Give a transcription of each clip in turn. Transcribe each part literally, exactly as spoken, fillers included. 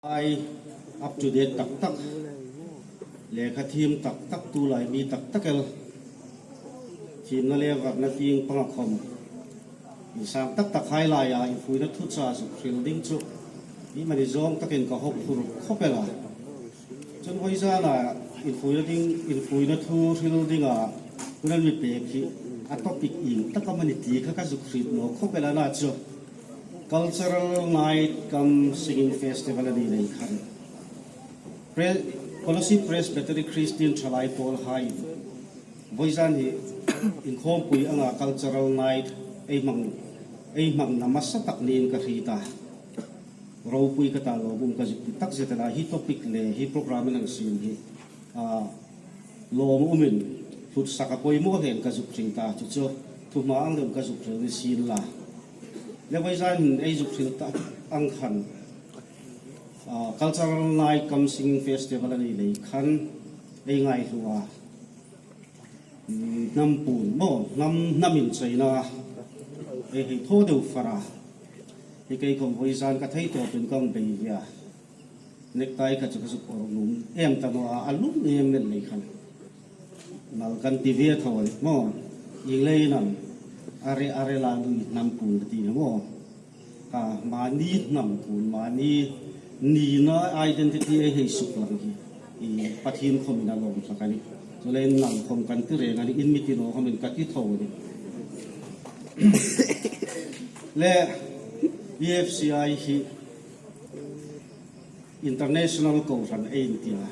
Ai, up to date tak tak, lekha thiem tak tak, tulai mi tak tak el, thiemna le varna tieng panga khawm insang tak tak hai laia infuina thu chu zuk hril ding chu iemani zawng takin ka hawk phur khawp el a. Chun vawizana infuina ding, infuina thu hril dinga hun an mi pek hi a topic ieng tak am a ni ti kha ka zuk hriet naw khawp el a, a chu Cultural Night cum Singing Festival a ni lei khan, Pre-, Kolasib Presbytery Christian Thalai Pawl hai vawizan hi inkhawmpui anga Cultural Night ei hmang, ei hmangna hmasa tak niin ka hriet a. Ropui ka ta, lawmum ka zuk ti takzet a, hi topic le hi program an siem hi, a, lawmumin hlut sak a poimaw hlein ka zuk hriet a, chu chu thuhma ang deuin ka zuk hril ni sien la. Le vawizan hin ei zuk hril ta ang khan, a, Cultural Night cum Singing Festival a ni lei khan ei ngaihlu a. Hnam puon maw, hnam, hnam inchawina ei hei thaw deu far a. Hi kei khawm vawizan ka thei tawpin ka hung bei ve a. Necktie kha chu ka zuk awr nuom em ta naw a, a lum em em lei khan. Nal kan ti ve tho a ni maw. Ieng leiin am, a re, a re la nu hnam puon ka ti ni maw. Ka mani hnam puon, mani nina identity ei hei suklang hi, i, Pathien khawmin a lawm hlak a nih. Chuleiin nal khawm kan ti reng a nih, in mi ti naw khawmin ka ti tho a nih. Le, E F C I hi international kohran ei inti a,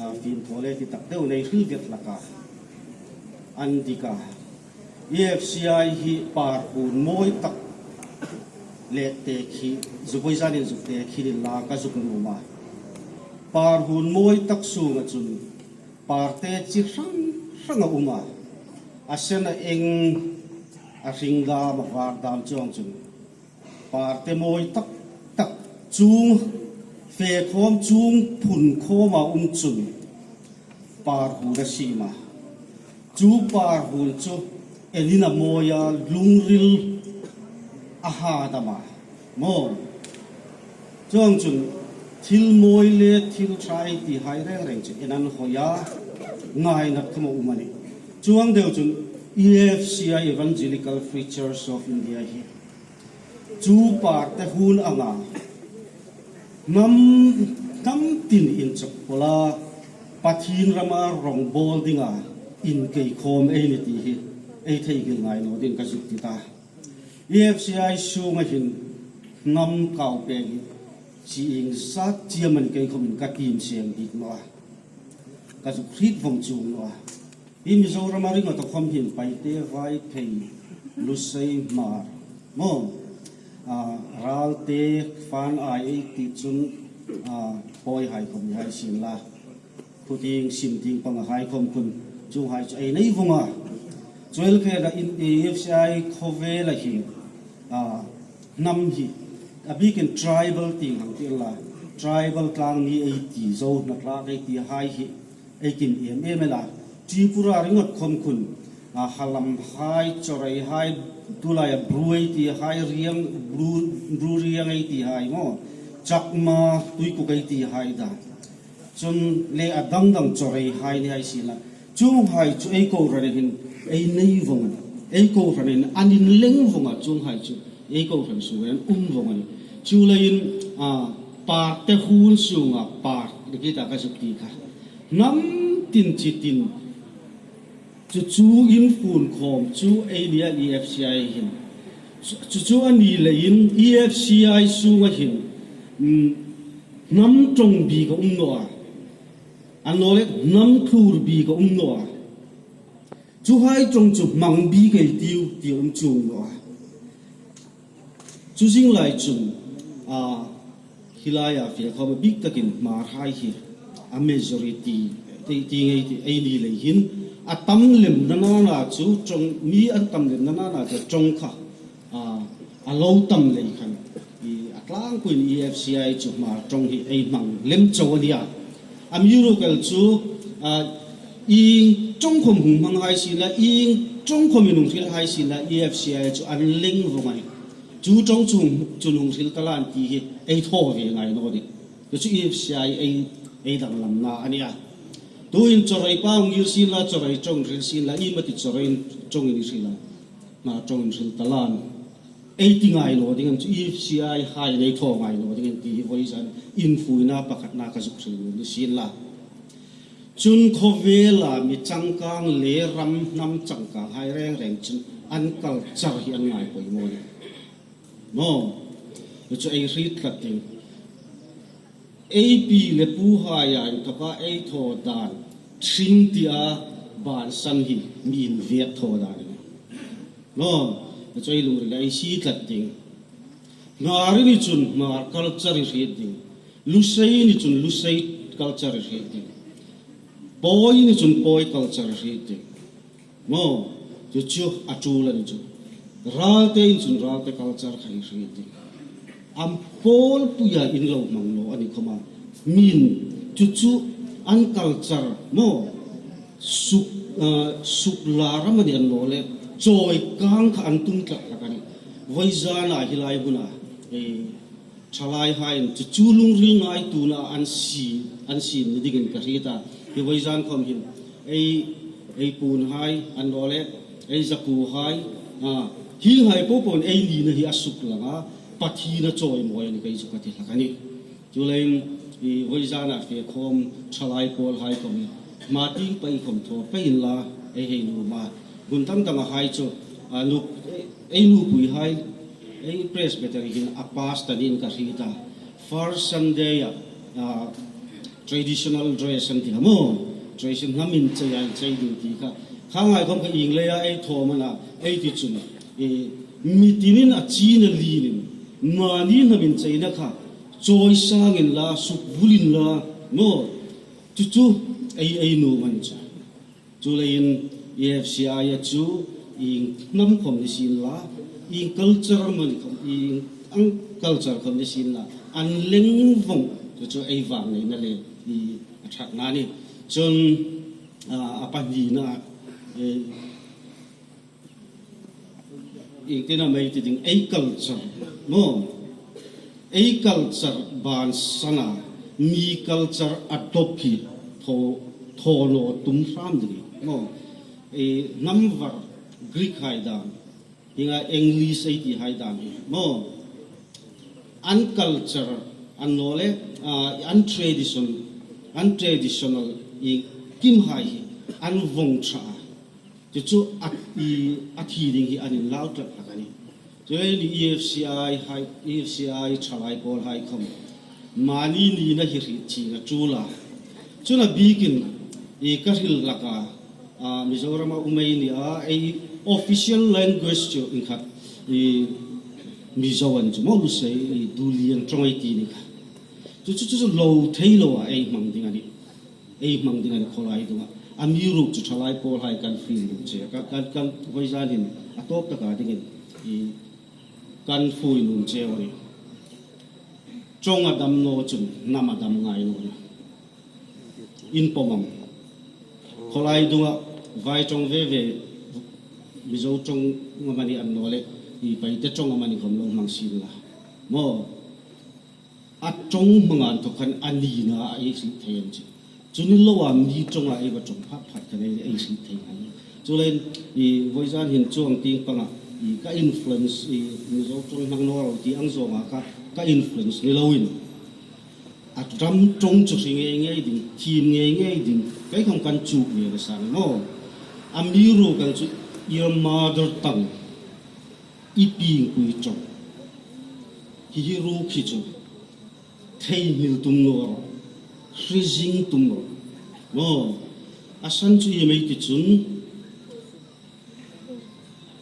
a, fimkhur le ti tak deu nei hril vet hlak a. An dik a. E F C I hi par hun mawi tak le tek hi, zu vawizan in zuk tek hi ni la ka zuk nuom a. Par hun mawi tak sunga chun par te chi hrang hrang a um a. A sen, a eng, a hring dam, a var dam chuong chun par te mawi tak tak, chuong fe khawm, chuong phun khawma um chun par hun a siem a. Chu par hun chu enin a mawi a, lungril a hadam a maw. Chuong chun thil mawi le thil ṭha ei ti hai reng reng chu en an hawi a, ngainat khawm a um a nih. Chuong deu chun E F C I, Evangelical Free Church of India hi chu par te hun anga hnam, hnam tin inchawk pawla Pathien rama rawngbawl dinga inkei khawm ei ni ti hi ei theihnghilh ngai naw dingin ka zuk ti ta. E F C I sunga hin hnam kau pek hi chi ieng zat chairman kei khawmin ka tiem seng dik naw a, ka zuk hriet vawng chuong naw a. Hi Mizorama ringawta khawm hin Paite, Vaiphei, Lusei, Hmar maw, a, Ralte, Fan Ai ei ti chun, a, Pawi hai khawm ni hai sien la, Khutieng, Simtieng panga hai khawm khun chuonghai chu ei nei vawng a. Chu el kher a, E F C I khawvela hi, a, hnam hi a bikin tribal tieng hang ti la, tribal tlangni ei ti, Zo hnatlak ei ti hai hi ei kim em em el a. Tripura ringawt khawm khun, a, Halam hai, Chorei hai, tulaia Bru ei ti hai, Riang, Bru, Bru Riang ei ti hai maw, Chakma, Tuikuk ei ti hai dan, chun le a dang dang Chorei hai ni hai sien la, chuonghai chu ei kohran hin ei nei vawng a nih. Ei kohran hin an inleng vawng a, chuonghai chu ei kohran sungah an um vawng a nih. Chuleiin, a, par te hun sunga par, ni ki ta ka zuk ti kha, hnam tin chi tin chu, chu infuon khawm chu ei ni a, E F C I hin. Chu, chu, chu a ni leiin E F C I sunga hin, mm, hnam ṭawng bik a um naw a, annawleh hnam thlur bik a um naw a. Chuhai ṭawng chu hmang bik ei tiu ti a um chuong naw a. Chu zing lai chun, a, hi laia fe khawm a bik takin Hmar hai hi a majority ti, ti ngei ti ei ni lei hin, a tam lem nana chu ṭawng, mi an tam lem nana chu ṭawng kha, a, a lo tam lei khan, i, a tlangpuiin E F C I chu Hmar ṭawng hi ei hmang lem chau a nih a. Amiruokchu, a, ieng ṭawng khawm hung hmang hai sien la, ieng ṭawng khawmin hung hril hai sien la, E F C I chu an leng vawng a nih. Chu ṭawng chu hung, chun hung hril ta la an ti hi ei thaw ve ngai naw a nih. Chu chu E F C I ei, ei danglamna a nih a. Tuhin Chawroi pa hung ngir sien la, Chawroi ṭawng hril sien la, i mati Chawroi ṭawng in hril a. Hmar ṭawng in hril ta la. Ei ti ngai naw ding an chu E F C I hai ei thaw ngai naw ding an ti hi vawizan infuina pakhatna ka zuk hril ni sien la. Chun khawvela mi changkang le ram hnam changkang hai reng reng chun an culture hi an ngai poimaw a nih. Maw, chu ei hriet tlat ding. Ei pi le pu hai a inthoka ei thaw dan, ṭhing tia bansan hi mi invek thaw dan a nih. Maw, chu ei lungrila ei sie tlat ding. Hmar ni chun Hmar culture i hriet ding. Lusei ni chun Lusei culture i hriet ding. Pawi ni chun Pawi culture i hriet ding. Maw, chu chu a ṭul a ni chu. Ralte ni chun Ralte culture kha i hriet ding. Am pawl puia in lo hmang naw a ni khawma. Min, chu chu an culture, maw, suk, ah, sukla ram a ni an naw le, chawi kang kha an tum tlat hlak a nih. Vawizana hi lai huna, eh, ṭhalaihaiin chu chu lungril ngaituona an sie, an sie ni dingin ka hriet a. Hi vawizan khawm hin ei, ei puonhai an naw le, ei zakuohai, a, hi hai po po ei nina hi a suklang a, Pathien a chawimawi a nih kei chu ka ti hlak a nih. Chuleiin, i vawizana fe khawm ṭhalai pawlhai khawm hi, hma tieng pei khawm thaw pei inla, ei hei nuom a. Hun dang danga hai chu, a, nu, ei, ei nupuihai, ei Presbytery hin a pastor niin ka hriet a. First Sunday-a, a, traditional dress an ti a maw. Tradition hnam inchei a inchei ding ti kha. Kha ngai khawm kha ieng leia ei thaw am a na, ei ti chun. E, mi tinin a china linin. Mani hnam incheina kha. Chawi sang inla, suk vul inla. Maw. Chu chu ei, ei nuom a ni chu. Chuleiin E F C I-a chu ieng hnam khawm ni sien la, ieng culture am a ni khawm, ieng ang culture khawm ni sien la, an leng vawng chu chu ei vangneina le i a ṭhatna a nih. Chun, a, a pahnina, e, Iengtin am ei ti ding, ei culture, maw. Ei culture bansana, mi culture adopt hi thaw, thaw naw tum hram ding, maw. Ei hnam var Greek hai dan, hienga English ei ti hai dan hi, maw. An culture, an naw le, ah, an tradition, an traditional iengkim hai hi, an vawng ṭha a. Chu chu a, i, a thi ding hi an inlau tlat hlak a nih. Chuleiin E F C I hai, E F C I ṭhalai pawlhai khawm. Mani nina hi hriet ching a ṭul a. Chun a bikin, i, ka hril hlak a, a, Mizorama um ei ni a, ei official language chu ieng khat, i, Mizo a ni chu maw, Lusei, i, Dulian ṭawng ei ti ni kha. Chu chu chu chu lo thei lo a ei hmang ding a nih. Ei hmang ding a nih khawlai dunga. Amiruokchu ṭhalai pawlhai kan fiel nuom che. Kan, kan, kan vawizan hin a tawp taka dingin i kan fiel nuom che a nih. Ṭawng a dam naw chun hnam a dam ngai naw a nih. In pawm am. Khawlai dunga vai ṭawng ve ve Mizo ṭawng amani an naw le i Paite ṭawng amani khawm lo hmang sien la. Maw. A ṭawng hmanga inthawk khan a nina ei hriet thei a ni chu. Chu ni loa mi ṭawnga ei va ṭawng phat phat khan ei, ei hriet thei a ni. Chuleiin i vawizan hin chuong tieng panga i ka influence i Mizo ṭawng hmang naw ro ti ang zawnga ka, ka influence ni loin. A ram ṭawng chu hre ngei ngei ding, thiem ngei ngei ding, kei khawm kan chuk ve le sang maw. Amiruokchu i mother tongue. I piengpui ṭawng. Hi hi ruok hi chu. Theinghil tum naw ro. Hre zing tum ro. Maw. A san chu iem ei ti chun.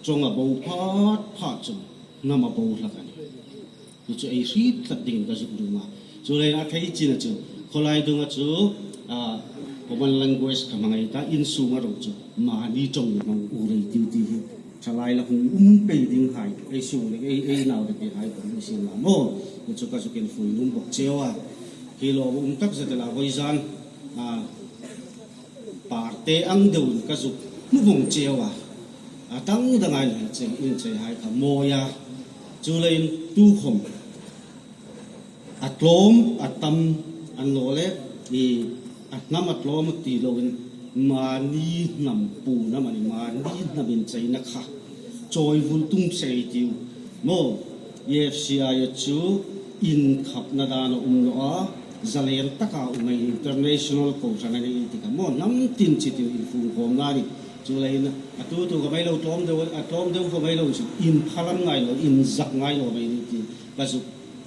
Ṭawng a bo phat phat chun. Hnam a bo hlak a nih. Chu chu ei hriet tlat dingin ka zuk nuom a. Chuleiin a thei china chu. Khawlai dunga chu. A, common language ka hmang ei ta. Insunga ro chu. Mani ṭawng ni hmang u rei tiu ti hi. Ṭhalai la hung um pei ding hai, ei sung le, ei, ei nau le pei hai kan ni sien la maw. Chu chu ka zuk infuoi nuom bok cheu a. Hi lo um tak zet la vawizan, a, parte ang deuin ka zuk hmu vong cheu a. A dang dang a inchei, inchei hai kha mawi a. Chuleiin tukhawm. A tlawm a tam annawleh, i, a hnam a tlawm ti loin, mani hnam puon amanih, mani hnam incheina kha chawi vul tum sei tiu. Maw, EFCI chu inkhapna dan a um naw a, zalen taka um ei, international kohran a nei ti kha maw, hnam tin chi tiu infung khawmna ni. Chuleiin a tu tu khawm ei lo tlawm deu, a tlawm deu khawm ei lo chu, inphalam ngai lo, inzak ngai lo mei ni ti ka zuk,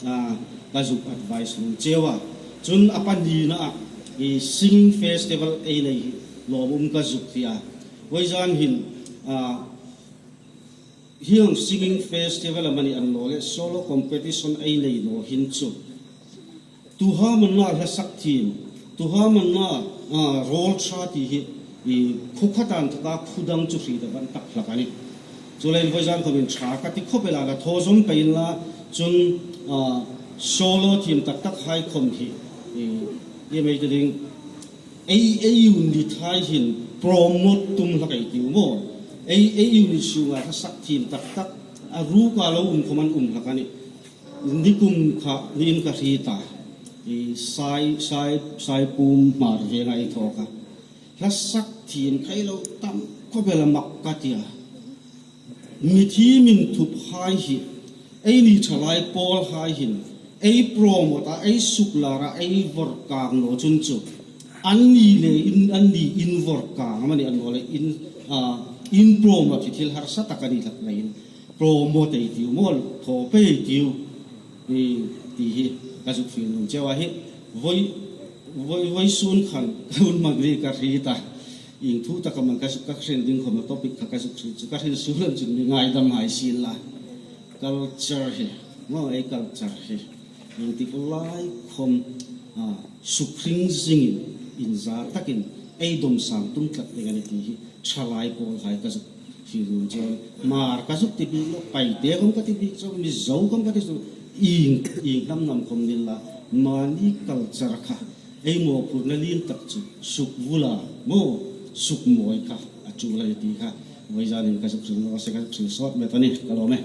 a, ka zuk advice nuom cheu a. Chun a panina a, i, singing festival ei nei hi lawmum ka zuk ti a. Vawizan hin, a, hieng singing festival amanih annawleh solo competition ei nei naw hin chu, tuha manna hla sak thiem, tuha manna, a, rawl ṭha ti hi, i, khuo khat anthoka khuo dang chu hriet a van tak hlak a nih. Chuleiin vawizan khawmin ṭha ka ti khawp el a, la thaw zawm pei inla, chun, a, solo thiem tak tak hai khawm hi, i, i mei ti ding, ei, ei unit hai hin promote tum hlak ei tiu maw. Ei, ei unit sunga hla sak thiem tak tak a ruka lo um khawm an um hlak a nih. Nikum kha niin ka hriet a, i, Sai, Sai, Saipum Hmar Venga ei thaw kha. Hla sak thiem kha ei lo tam khawp el a, mak ka ti a. Mithiemhai inthup hai hi, eini ṭhalai pawl hai hin, ei promote a, ei suklar a, ei vawrkang naw chun chu, anni le in, anni in vawrkang amanih annawleh in, a, in promote hi thil harsa tak a ni hlak leiin, promote ei tiu maw, thaw pei ei tiu, i, ti hi ka zuk fiel nuom cheu a hi. Vawi, vawi, vawisun khan ka hun hmang ri ka hriet a. Ieng thu taka man ka zuk ka hril ding khawm a, topic kha ka zuk hril chu ka hril suol an chun mi ngaidam hai sien la. Culture hi, maw, ei culture hi ieng tik lai khawm, a, sukhring zingin, inza takin ei dawm sang tum tlat ding a nih ti hi ṭhalai pawl hai ka zuk fiel nuom cheu. Hmar ka zuk ti bik naw, Paite khawm ka ti bik chau, Mizo khawm ka ti chau, ieng, ieng hnam hnam khawm ni inla, mani culture kha ei mawphurna lien tak chu sukvula maw, sukmawi kha a ṭul a nih ti kha vawizanin ka zuk hril naw se, ka zuk hril sawt met a nih, ka lawm e.